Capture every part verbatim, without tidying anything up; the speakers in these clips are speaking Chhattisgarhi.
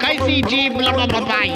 कैसी जीभ लबा बताई।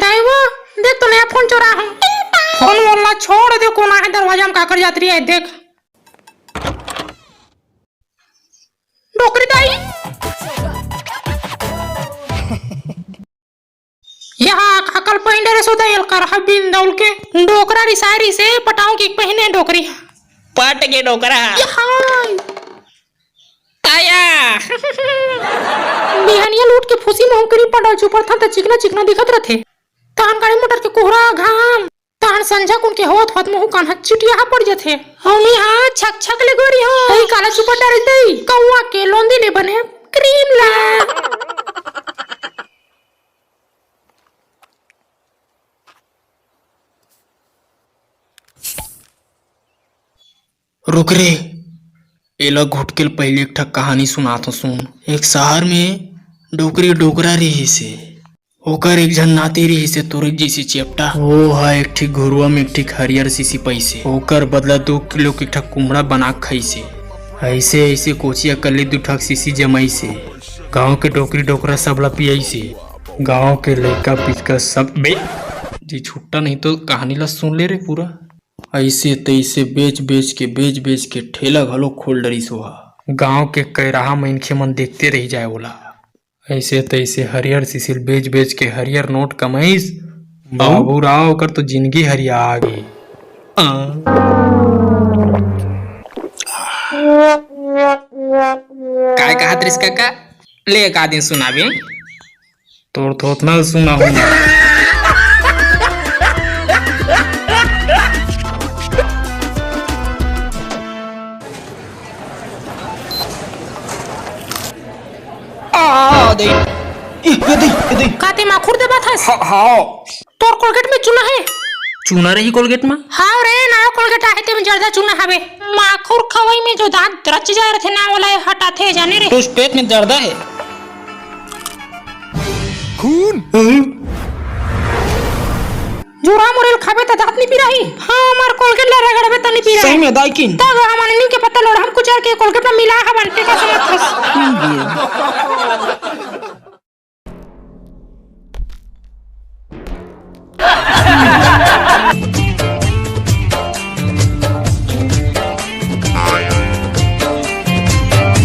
दाई वो, देख तो नया फोन चोरा है। फोन वाला छोड़ दे, कोन आहे दरवाजा में काकर जात रही है, देख। डोकरी दाई। यहाँ काकर पहिन डरे सो दाई, एल करहा बिन दौल के। डोकरा रिसारी से पटाओ की पहिने डोकरी। पट के डोकरा। यहाँ। आया। बिहनिया लूट के फूसी महू करी पटल चुपर था त चिकना चिकना दिखत रथे। तहन गाड़ी मोटर के कोहरा घाम। तहन संझा कुन के होत होत महू कान्हा चिटिया पड़ जथे। हमी हा छक छक ले गोरी हो। तई काला चुपर डाल दई। कौआ के लोंदी ले बने क्रीम ला। रुक रे, एला घुटके ले पहिली एक ठक कहानी सुनात हूँ, सुन। एक शहर में डोकरी डोकरा रिहिस हे। ओकर एक झन नाती रिहिस हे, तोरे जइसे चेपटा। वो ह एक ठी घुरुवा में एक ठी हरियर सीसी पइस हे। ओकर बदला दू किलो के एक ठक कुम्हड़ा बना के खइस हे। अइसे अइसे कोचिया कर ले दू ठक सीसी जमइस हे। गाँव के डोकरी डोकरा सब ला पियइस हे। गाँव के लइका पिचका सब बे जी छुट्टा नहीं तो कहानी ला सुन ले रे पूरा। अइसे तइसे बेच बेच के, बेच बेच के ठेला घलो खोल डरिस ओहा। गांव के कैराहा मनखे मन देखते रहि जाय ओला। अइसे तइसे हरियर सिसिल बेच बेच के हरियर नोट कमाइस। बाबू राव ओकर तो जिनगी हरिया गे। आ। काय कहत रिस कका? ले का दिन सुनाबे। तोर थोथना ल सुना हूँ। आ, दे। ए, ए, दे, ए, दे। का ते माखुर दे बात हस? हाँ, हाँ। तोर कोलगेट में चूना हे? चूना रही कोलगेट में? हाँ रे, नया कोलगेट आहे, ते में जर्दा चूना हवे। माखुर खवई में जो दांत रच जाए रथे ना, ओला हटाथे, जाने रे। टूथपेस्ट में जर्दा हे। खून? जोरा मोरेल खाबे त दांत नी पिराही। हाँ, हमार कोलगेट ला रगड़बे त नी पिराही। सही में दाई किन? तब हमार नीम के पत्ता लोढ़ा म कुचर के कोलगेट में मिला हवन, तेका समझ खस।